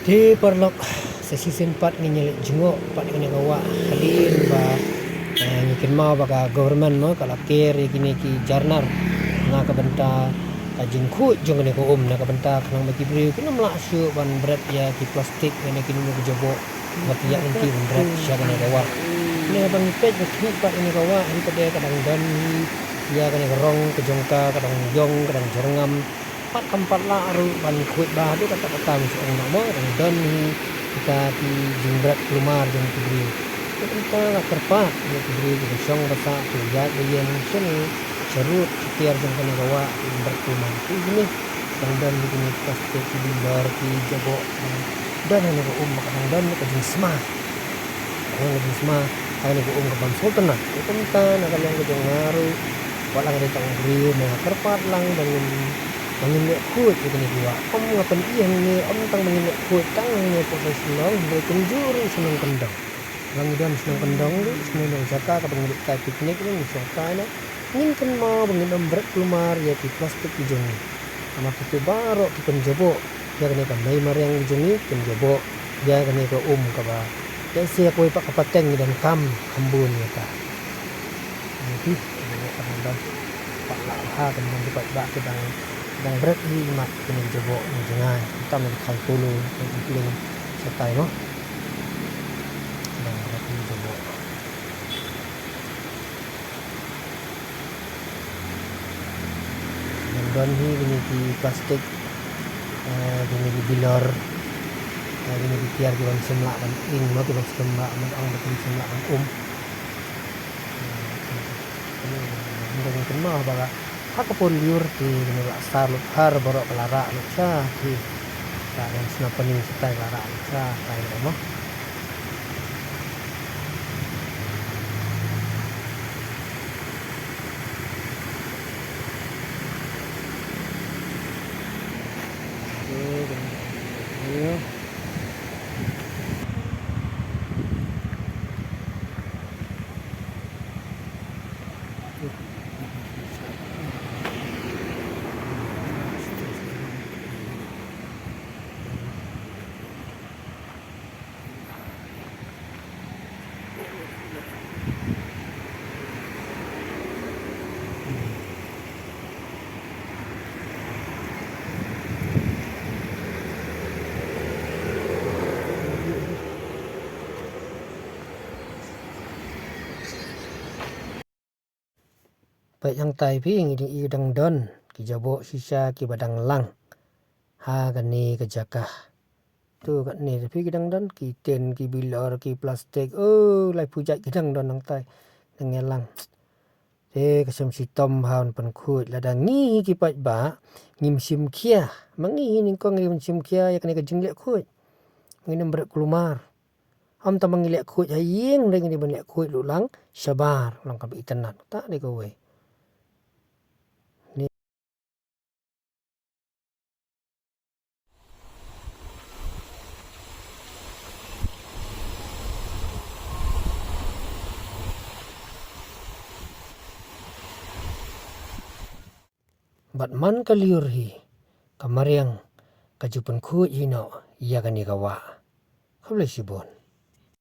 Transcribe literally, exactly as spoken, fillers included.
Te paralok, sa shisien pat ngin ïa leit jngoh pat ïa kane ka wah hadien ba, eh, ngi kynmaw ba ka government, no, ka la ker ïa kine ki jarnar na ka bynta ka jingkhuid jong kane ka um, na ka bynta khnang ba ki briew kin ym lah shuh ban bret ïa ki plastik ne kino kino ki jaboh ba ki ïaid lynti ban bret sha kane ka wah. Ne ba ngi peit ba khmih pat ïa kane ka wah, hi pat de ka dang don hi ïa kane ka rong ka jong ka, ka dang ïong, ka dang jyrngam. Pat kam pat lah ruh ban khuid bha, haduh katta katta ngi shu ong noh mo, ka dang don hi kita ki jingbret kulmar jong ki briew. Te kumta la kyrpad ïa ki briew kiba shong ba sah, kiba ïaid ba ïeng shane sharud shatiar jong kane ka wah, ki jingbret kulmar. Te kine dang don hi kine ki plastik, ki bilor, ki jaboh, dang don ha kane ka um, ka dang don ka jingsma. Ka dang don ka jingsma ha kane ka um ka Ban Sultanate. Te kumta na ka liang ka jong nga ruh, wat la nga dei tang u briew, nga kyrpad lang ba ngin, ba ngin leh khuid ïa kine ki wah. Ym, nga pyni hangne, ym tang ba ngin leh khuid tang hangne hapoh Shillong, hynrei kumjuh ruh sha nongkyndong. Ba ngi don sha nongkyndong ruh, sha kano kano ka jaka kaba ngi leit kai picnic ne ngi shong kai ne, ngin kynmaw ba ngin ym bret kulmar ïa ki plastik ki jong ngi. Namar kito baroh ki pynjaboh ïa kane ka mei mariang ki jong ngi, ki pynjaboh ïa kane ka um kaba, lehse ïa kawei pat ka pateng ngi donkam kham bun ïa ka. Ngi ki jaboh ka dang don, pat la ha ka dang ki paidbah ki dang, ki dang bret hi mat kine ki jaboh, ngi jngai tam ki thai polo, ki pling shatai mo. Ki dang bret hi jaboh. Dang don hi kine ki plastik, eh, kine ki bilor, eh, kine ki tiar ki bym shym lah ban ing mo, ki bym shym lah ban ong, ki bym shym lah ban um. Eh, kine, kine, kine, kine, kynmaw ba la ha ka por lyiur te kine la sar lut har baroh, ka la rah lut sha te. Ka dang sngap pynning shatai, ka la rah lut sha tai mo. Peit hangtai phi, ngi dang i dang don ki jaboh shisha kiba dang lang ha kane ka jaka. To katne phi, ki dang don ki tin, ki bilor, ki plastik, oh, laiphew jait ki dang don hangtai, dang ïalang. Te ka shem shitom bha ban pynkhuid, lada ngi hi ki paidbah ngim shim khia, ma ngi hi nyngkong ngim shim khia ïa kane ka jingleh khuid, ngin ym bret kulmar. Ym tang ba ngi leh khuid ha ïing, hynrei ngi dei ban leh khuid ruh lang shabar, lang kaba itynnad. Kata dei kawei. Bad man ka lyiur hi, ka mariang ka ju pynkhuid hi noh ïa kane ka wah. Khublei shibun.